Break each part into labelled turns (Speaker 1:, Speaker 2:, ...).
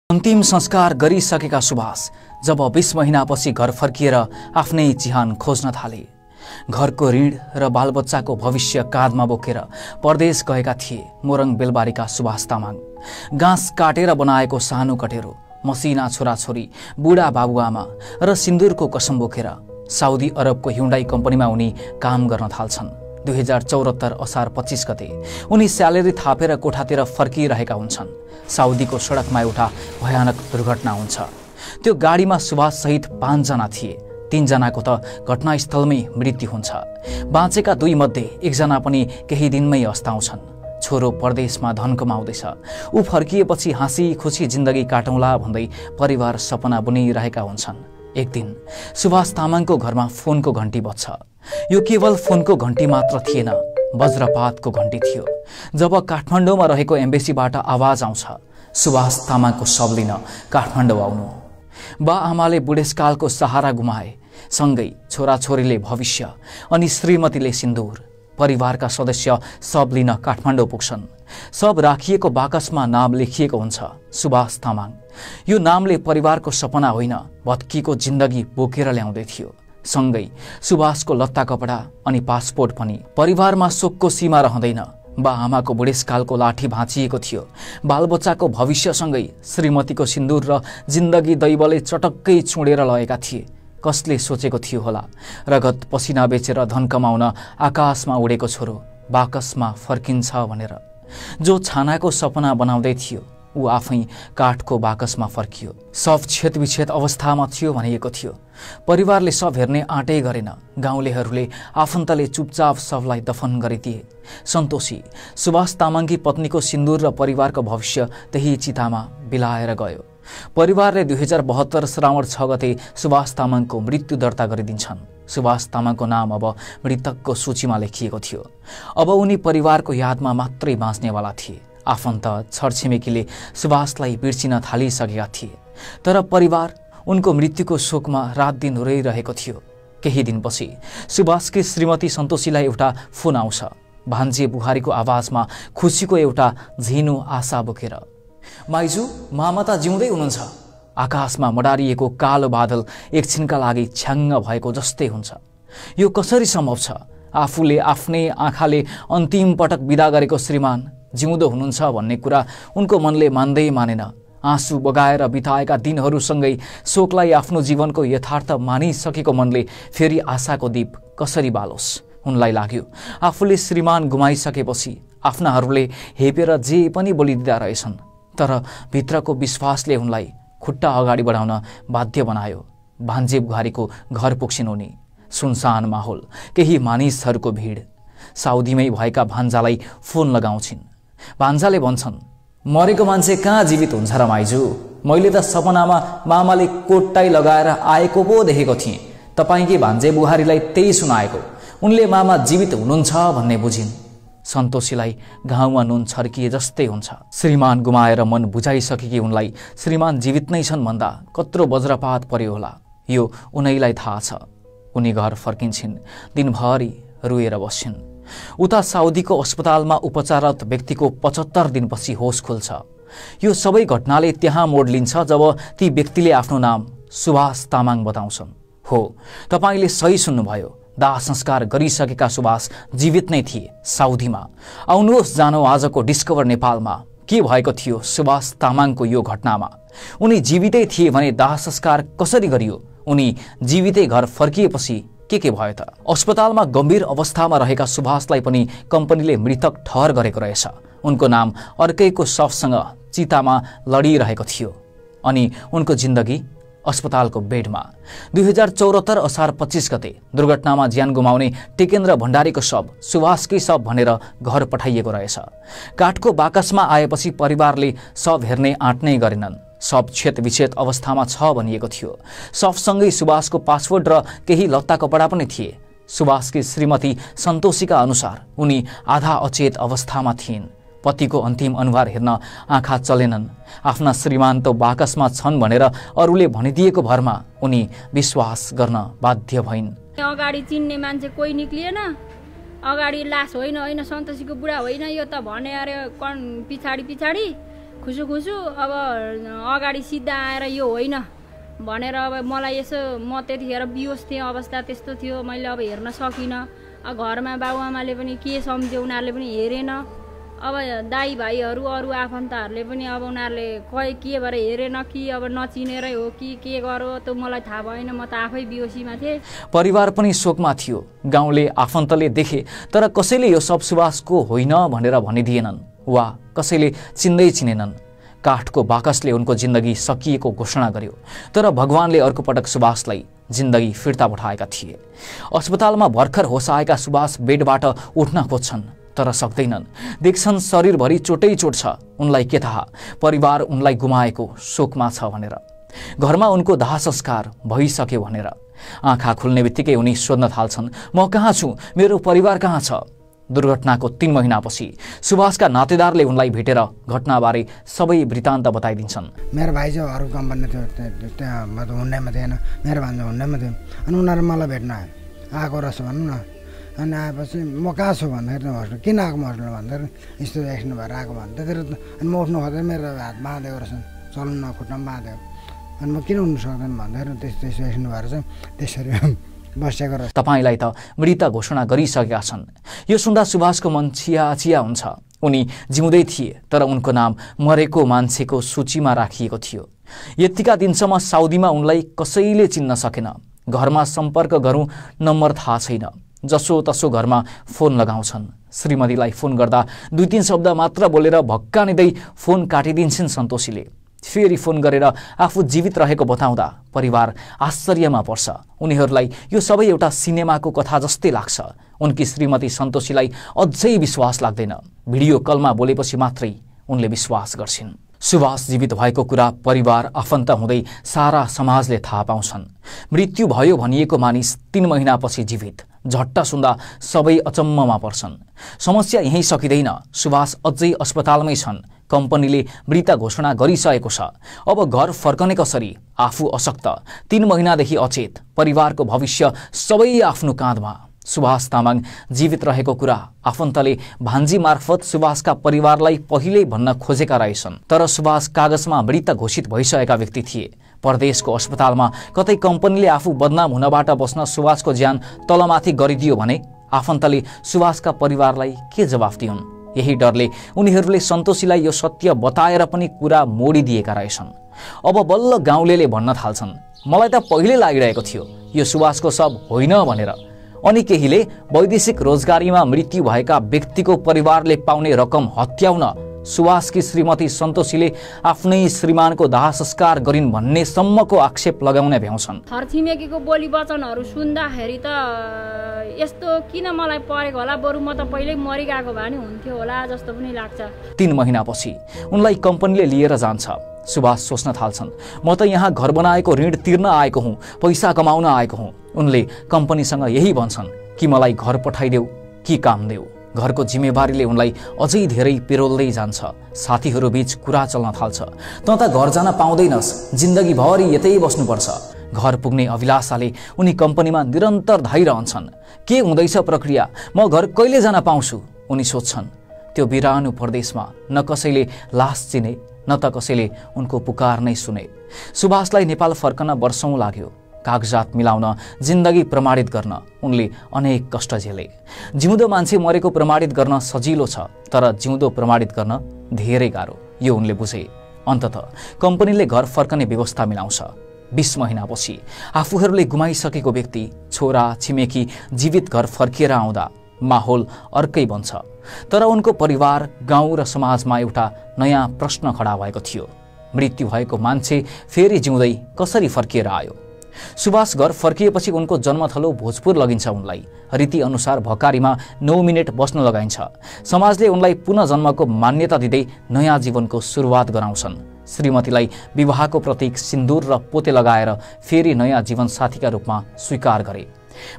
Speaker 1: अन्तिम संस्कार गरिसकेका सुभाष जब 20 महिनापछि घर फर्किएर आफ्नै चिहान खोज्न थाले। घरको ऋण र बालबच्चाको भविष्य काँधमा बोकेर परदेश गएका थिए मोरङ बेलबारीका सुभाष तामाङ। घाँस काटेर बनाएको सानो कटेरो, मसिना छोराछोरी, बुढा बाबुआमा र सिन्दुरको कसम बोकेर साउदी अरबको ह्युन्डाई कम्पनीमा उनी काम गर्न थाल्छन्। 2074 असार 25 गते उनी स्यालेरी थापेर कोठातिर फर्किरहेका हुन्छन्। साउदीको सडकमा एउटा भयानक दुर्घटना हुन्छ। त्यो गाडीमा सुभाष सहित 5 जना थिए। 3 जनाको त घटनास्थलमै मृत्यु हुन्छ। बाँचेका 2 मध्ये 1 जना पनि केही दिनमै अस्ताउँछन्। छोरो परदेशमा धन कमाउँदैछ। ऊ फर्किएपछि हाँसी खुसी जिन्दगी काटौँला भन्दै परिवार सपना बुनिरहेका हुन्छन्। एक दिन सुभाष तामाङको घरमा फोनको घण्टी बज्छ। यो केवल फोनको घण्टी मात्र थिएन, वज्रपातको घण्टी थियो। जब काठमाडौँमा रहेको एम्बेसीबाट आवाज आउँछ, सुभाष तामाङको शव लिन काठमाडौँ आउनु। बा आमाले बुढेसकालको सहारा गुमाए, सँगै छोराछोरीले भविष्य अनि श्रीमतीले सिन्दूर। परिवारका सदस्य शव लिन काठमाडौँ पुग्छन्। शव राखिएको बाकसमा नाम लेखिएको हुन्छ सुभाष तामाङ। यो नामले परिवारको सपना होइन, भत्किएको जिन्दगी बोकेर ल्याउँदै थियो। सँगै सुभाषको लत्ता कपडा अनि पासपोर्ट पनि। परिवारमा शोकको सीमा रहँदैन। बा आमाको बुढेसकालको लाठी भाँचिएको थियो। बालबच्चाको भविष्यसँगै श्रीमतीको सिन्दूर र जिन्दगी दैवले चटक्कै चुडेर लगेका थिए। कसले सोचेको थियो होला, रगत पसिना बेचेर धन कमाउन आकाशमा उडेको छोरो बाकसमा फर्किन्छ भनेर। जो छानाको सपना बनाउँदै थियो ऊ आफै काठको बाकसमा फर्कियो। शव छेदविच्छेद अवस्थामा थियो भनिएको थियो। परिवारले शव हेर्ने आँटै गरेन। गाउँलेहरूले आफन्तले चुपचाप शवलाई दफन गरिदिए। सन्तोषी सुभाष तामाङकी पत्नीको सिन्दूर र परिवारको भविष्य त्यही चितामा बिलाएर गयो। परिवारले 2072 श्रावण 6 गते सुभाष तामाङको मृत्यु दर्ता गरिदिन्छन्। सुभाष तामाङको नाम अब मृतकको सूचीमा लेखिएको थियो। अब उनी परिवारको यादमा मात्रै बाँच्नेवाला थिए। आफन्त छरछिमेकीले सुभाषलाई बिर्सिन थालिसकेका थिए। तर परिवार उनको मृत्युको शोकमा रात दिन रोइरहेको थियो। केही दिनपछि सुभाषकी श्रीमती सन्तोषीलाई एउटा फोन आउँछ। भान्जे बुहारीको आवाजमा खुसीको एउटा झिनो आशा बोकेर। माइजू, मामा त जिउँदै हुनुहुन्छ। आकाशमा मडारिएको कालो बादल एकछिनका लागि छ्याङ्ग भएको जस्तै हुन्छ। यो कसरी सम्भव छ? आफूले आफ्नै आँखाले अन्तिम पटक बिदा गरेको श्रीमान जिउँदो हुनुहुन्छ भन्ने कुरा उनको मनले मानेन। आँसु बगाएर बिताएका दिनहरूसँगै शोकलाई आफ्नो जीवनको यथार्थ मानिसकेको मनले फेरि आशाको दीप कसरी बालोस्? उनलाई लाग्यो आफूले श्रीमान गुमाइसकेपछि आफ्नाहरूले हेपेर जे पनि बोलिदिँदा रहेछन्। तर भित्रको विश्वासले उनलाई खुट्टा अगाडि बढाउन बाध्य बनायो। भान्जे बुहारीको घर पुग्छिन् उनी। सुनसान माहौल, केही मानिसहरूको भिड। साउदीमै भएका भान्जालाई फोन लगाउँछिन्। भान्जाले भन्छन्, मरेको मान्छे कहाँ जीवित हुन्छ र माइजू? मैले त सपनामा मामाले कोटटाई लगाएर आएको पो देखेको थिएँ। तपाईँकी भान्जे बुहारीलाई त्यही सुनाएको। उनले मामा जीवित हुनुहुन्छ भन्ने बुझिन्। सन्तोषीलाई घाउमा नुन छर्किए जस्तै हुन्छ। श्रीमान गुमाएर मन बुझाइसकेकी उनलाई श्रीमान जीवित नै छन् भन्दा कत्रो वज्रपात पर्यो होला, यो उनैलाई थाहा छ। उनी घर फर्किन्छन्। दिनभरि रोएर बस्छिन्। उता साउदीको अस्पतालमा उपचाररत व्यक्तिको 75 दिनपछि होस खुल्छ। यो सबै घटनाले त्यहाँ मोड लिन्छ जब ती व्यक्तिले आफ्नो नाम सुभाष तामाङ बताउँछन्। हो, तपाईँले सही सुन्नुभयो। दाह संस्कार गरिसकेका सुभाष जीवित नै थिए साउदीमा। आउनुहोस् जानो आजको डिस्कभर नेपालमा के भएको थियो सुभाष तामाङको यो घटनामा। उनी जीवितै थिए भने दाह संस्कार कसरी गरियो? उनी जीवितै घर फर्किएपछि के भयो त? अस्पतालमा गम्भीर अवस्थामा रहेका सुभाषलाई पनि कम्पनीले मृतक ठहर गरेको रहेछ। उनको नाम अर्कैको शवसँग चितामा लडिरहेको थियो अनि उनको जिन्दगी अस्पतालको बेडमा। 2074 असार 25 गते दुर्घटनामा ज्यान गुमाउने टेकेन्द्र भण्डारीको शव सुभाषकै शव भनेर घर पठाइएको रहेछ। काठको बाकसमा आएपछि परिवारले शव हेर्ने आँट्नै गरेनन्। शव छेदविच्छेद अवस्थामा छ भनिएको थियो। शवसँगै सुभाषको पासपोर्ट र केही लत्ता कपडा पनि थिए। सुभाषकी श्रीमती सन्तोषीका अनुसार उनी आधा अचेत अवस्थामा थिइन्। पतिको अन्तिम अनुहार हेर्न आँखा चलेनन्। आफ्ना श्रीमान त बाकसमा छन् भनेर अरूले भनिदिएको भरमा उनी विश्वास गर्न बाध्य भइन्।
Speaker 2: अगाडि चिन्ने मान्छे कोही निक्लिएन। अगाडि लास होइन सन्तोषीको बुढा होइन यो त भने अरे पिछाडी खुसु अब अगाडि सिधा आएर यो होइन भनेर अब मलाई यसो म त्यतिखेर बिहोस थिएँ, अवस्था त्यस्तो थियो, मैले अब हेर्न सकिनँ। घरमा बाबुआमाले पनि के सम्झ्यो, उनीहरूले पनि हेरेन। अब दाइ भाइहरू अरू आफन्तहरूले पनि अब उनीहरूले के भएर हेरेन कि अब नचिनेरै हो कि के गरो त्यो मलाई थाहा भएन, म त आफै बिहोसीमा थिएँ।
Speaker 1: परिवार पनि शोकमा थियो। गाउँले आफन्तले देखे तर कसैले यो सब सुभाषको होइन भनेर भनिदिएनन् वा कसैले चिनेनन्। काठको बाकसले उनको जिन्दगी सकिएको घोषणा गर्यो, तर भगवानले अर्को पटक सुभाषलाई जिन्दगी फिर्ता पठाएका थिए। अस्पतालमा भर्खर होस आएका सुभाष बेडबाट उठ्न खोज्छन् तर सक्दैनन्। देख्छन् शरीरभरि चोटै चोट छ। उनलाई के थाहा परिवार उनलाई गुमाएको शोकमा छ भनेर। घरमा उनको दाह संस्कार भइसक्यो भनेर। आँखा खुल्ने बित्तिकै उनी सोध्न थाल्छन्, म कहाँ छु, मेरो परिवार कहाँ छ? दुर्घटनाको 3 महिनापछि सुभाषका नातेदारले उनलाई भेटेर घटनाबारे सबै वृत्तान्त बताइदिन्छन्।
Speaker 3: मेरो भाइ चाहिँ अरू कम्पनी थियो, त्यहाँ म त हुन्डैमा थिएन, मेरो भान्जा हुन्डैमा थियो। अनि उनीहरू मलाई भेट्न आएको रहेछ भन्नु न। अनि आएपछि म कहाँ छु भन्दाखेरि हस्पिटल किन आएको हस्पिटल भन्दाखेरि यस्तो एक्सिडेन्ट भएर आएको भन्दा त्यतिर। अनि म उठ्नु खोज्दा मेरो हात बाँधेको रहेछ, चल्नु नखुट्टा बाँधेको। अनि म किन उठ्नु सक्दैन भन्दाखेरि त्यस्तो एक्सिडेन्ट भएर चाहिँ त्यसरी बसेको रहेछ।
Speaker 1: तपाईँलाई त मृत घोषणा गरिसकेका छन्। यो सुन्दा सुभाषको मन चिया हुन्छ। उनी जिउँदै थिए तर उनको नाम मरेको मान्छेको सूचीमा राखिएको थियो। यतिका दिनसम्म साउदीमा उनलाई कसैले चिन्न सकेन। घरमा सम्पर्क गरौँ नम्बर थाहा छैन। जसो तसो घरमा फोन लगाउँछन्। श्रीमतीलाई फोन गर्दा 2-3 शब्द मात्र बोलेर भक्कानिँदै फोन काटिदिन्छन् सन्तोषीले। फेरि फोन गरेर आफू जीवित रहेको बताउँदा परिवार आश्चर्यमा पर्छ। उनीहरूलाई यो सबै एउटा सिनेमाको कथा जस्तै लाग्छ। उनकी श्रीमती सन्तोषीलाई अझै विश्वास लाग्दैन। भिडियो कलमा बोलेपछि मात्रै उनले विश्वास गर्छिन्। सुभाष जीवित भएको कुरा परिवार आफन्त हुँदै सारा समाजले थाहा पाउँछन्। मृत्यु भयो भनिएको मानिस 3 महिनापछि जीवित। झट्ट सुन्दा सबै अचम्ममा पर्छन्। समस्या यहीँ सकिँदैन। सुभाष अझै अस्पतालमै छन्। कम्पनीले मृत घोषणा गरिसकेको छ। अब घर फर्कने कसरी? आफू अशक्त, 3 महिनादेखि अचेत, परिवारको भविष्य सबै आफ्नो काँधमा। सुभाष तामाङ जीवित रहेको कुरा आफन्तले भान्जी मार्फत सुभाषका परिवारलाई पहिल्यै भन्न खोजेका रहेछन्। तर सुभाष कागजमा मृत घोषित भइसकेका व्यक्ति थिए। परदेशको अस्पतालमा कतै कम्पनीले आफू बदनाम हुनबाट बस्न सुभाषको ज्यान तलमाथि गरिदियो भने आफन्तले सुभाषका परिवारलाई के जवाफ दिउन्? यही डरले उनीहरूले सन्तोषीलाई यो सत्य बताएर पनि कुरा मोडिदिएका रहेछन्। अब बल्ल गाउँलेले भन्न थाल्छन्, मलाई त पहिले लागिरहेको थियो यो सुभाषको सब होइन भनेर। अनि केहीले वैदेशिक रोजगारीमा मृत्यु भएका व्यक्तिको परिवारले पाउने रकम हत्याउन सुभाषकी श्रीमती सन्तोषीले आफ्नै श्रीमानको दाह संस्कार गरिन् भन्ने सम्मको आक्षेप लगाउने भ्याउँछन्।
Speaker 2: छरछिमेकीको बोली वचनहरू सुन्दाखेरि त यस्तो किन मलाई परेको होला, बरु म त पहिल्यै मरिगएको भए नि हुन्थ्यो होला जस्तो पनि लाग्छ।
Speaker 1: 3 महिनापछि उनलाई कम्पनीले लिएर जान्छ। सुभाष सोच्न थाल्छन्, म त यहाँ घर बनाएको ऋण तिर्न आएको हुँ, पैसा कमाउन आएको हुँ। उनले कम्पनीसँग यही भन्छन् कि मलाई घर पठाइदेऊ कि काम देऊ। घरको जिम्मेवारीले उनलाई अझै धेरै पिरोल्दै जान्छ। साथीहरू बीच कुरा चल्न थाल्छ, त घर जान पाउँदैनस्, जिन्दगीभरि यतै बस्नुपर्छ। घर पुग्ने अभिलाषाले उनी कम्पनीमा निरन्तर धाइरहन्छन्। के हुँदैछ प्रक्रिया, म घर कहिले जान पाउँछु? उनी सोध्छन्। त्यो बिरानो परदेशमा न कसैले लास चिने न त कसैले उनको पुकार नै सुने। सुभाषलाई नेपाल फर्कन वर्षौं लाग्यो। कागजात मिलाउन, जिन्दगी प्रमाणित गर्न उनले अनेक कष्ट झेले। जिउँदो मान्छे मरेको प्रमाणित गर्न सजिलो छ, तर जिउँदो प्रमाणित गर्न धेरै गाह्रो, यो उनले बुझे। अन्ततः कम्पनीले घर फर्कने व्यवस्था मिलाउँछ। 20 महिनापछि आफूहरूले गुमाइसकेको व्यक्ति, छोरा छिमेकी जीवित घर फर्किएर आउँदा माहौल अर्कै बन्छ। तर उनको परिवार, गाउँ र समाजमा एउटा नयाँ प्रश्न खडा भएको थियो। मृत्यु भएको मान्छे फेरि जिउँदै कसरी फर्किएर आयो? सुभाष घर फर्किएपछि उनको जन्मथलो भोजपुर लगिन्छ। उनलाई रीति अनुसार भकारीमा 9 मिनेट बस्न लगाइन्छ। समाजले उनलाई पुनः जन्मको मान्यता दिँदै नयाँ जीवनको सुरुवात गराउँछन्। श्रीमतीलाई विवाहको प्रतीक सिन्दूर र पोते लगाएर फेरि नयाँ जीवनसाथीका रूपमा स्वीकार गरे।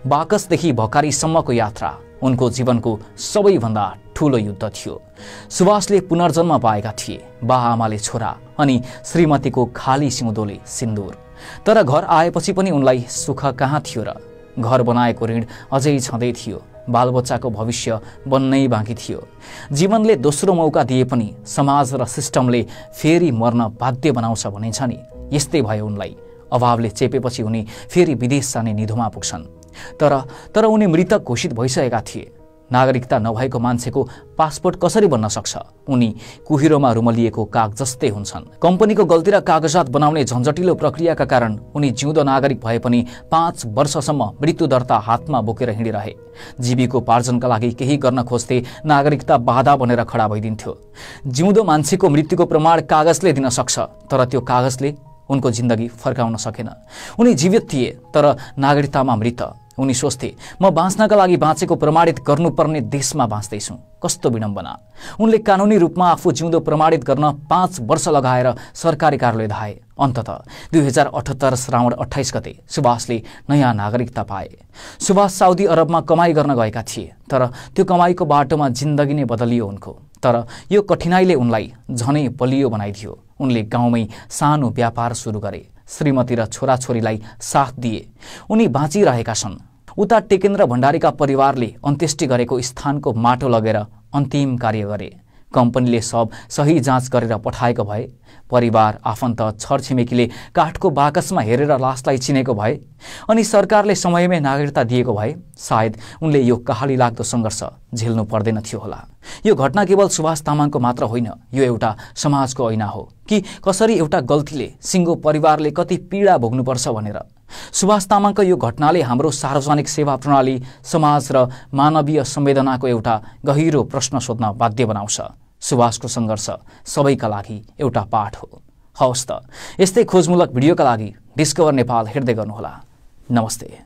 Speaker 1: बाकसदेखि भकारीसम्मको यात्रा उनको जीवनको सबैभन्दा ठूलो युद्ध थियो। सुभाषले पुनर्जन्म पाएका थिए, बाआमाले छोरा अनि श्रीमतीको खाली सिउँदोले सिन्दूर। तर घर आएपछि पनि उनलाई सुख कहाँ थियो र? घर बनाएको ऋण अझै छँदै थियो। बालबच्चाको भविष्य बन्नै बाँकी थियो। जीवनले दोस्रो मौका दिए पनि समाज र सिस्टमले फेरि मर्न बाध्य बनाउँछ भनिन्छ नि, यस्तै भयो उनलाई। अभावले चेपेपछि उनी फेरि विदेश जाने निधोमा पुग्छन्। तर उनी मृतक घोषित भइसकेका थिए। नागरिकता नभएको मान्छेको पासपोर्ट कसरी बन्न सक्छ? उनी कुहिरोमा रुमलिएको काग जस्तै हुन्छन्। कम्पनीको गल्ती र कागजात बनाउने झन्झटिलो प्रक्रियाका कारण उनी जिउँदो नागरिक भए पनि 5 वर्षसम्म मृत्यु दर्ता हातमा बोकेर हिँडिरहे। जीविकोपार्जनका लागि केही गर्न खोज्थे, नागरिकता बाधा बनेर खडा भइदिन्थ्यो। जिउँदो मान्छेको मृत्युको प्रमाण कागजले दिन सक्छ, तर त्यो कागजले उनको जिन्दगी फर्काउन सकेन। उनी जीवित थिए तर नागरिकतामा मृत। उनी सोच्थे, म बाँच्नका लागि बाँचेको प्रमाणित गर्नुपर्ने देशमा बाँच्दैछु। कस्तो विडम्बना! उनले कानुनी रूपमा आफू जिउँदो प्रमाणित गर्न 5 वर्ष लगाएर सरकारी कार्यालय धाए। अन्ततः 2078 श्रावण 28 गते सुभाषले नयाँ नागरिकता पाए। सुभाष साउदी अरबमा कमाई गर्न गएका थिए, तर त्यो कमाईको बाटोमा जिन्दगी नै बदलियो उनको। तर यो कठिनाइले उनलाई झनै बलियो बनाइदियो। उनले गाउँमै सानो व्यापार सुरु गरे। श्रीमती र छोराछोरीलाई साथ दिए। उनी बाँचिरहेका छन्। उता टेकेन्द्र भण्डारीका परिवारले अन्त्येष्टि गरेको स्थानको माटो लगेर अन्तिम कार्य गरे। कम्पनीले सब सही जाँच गरेर पठाएको भए, परिवार आफन्त छरछिमेकीले काठको बाकसमा हेरेर लासलाई चिनेको भए, अनि सरकारले समयमै नागरिकता दिएको भए सायद उनले यो कहाली लाग्दो सङ्घर्ष झेल्नु पर्दैन थियो होला। यो घटना केवल सुभाष तामाङको मात्र होइन, यो एउटा समाजको ऐना हो कि कसरी एउटा गल्तीले सिङ्गो परिवारले कति पीडा भोग्नुपर्छ भनेर। सुभाष तामाङको यो घटनाले हाम्रो सार्वजनिक सेवा प्रणाली, समाज र मानवीय संवेदनाको एउटा गहिरो प्रश्न सोध्न बाध्य बनाउँछ। सुभाषको सङ्घर्ष सबैका लागि एउटा पाठ हो। हवस् त, यस्तै खोजमूलक भिडियोका लागि डिस्कभर नेपाल हेर्दै गर्नुहोला। नमस्ते।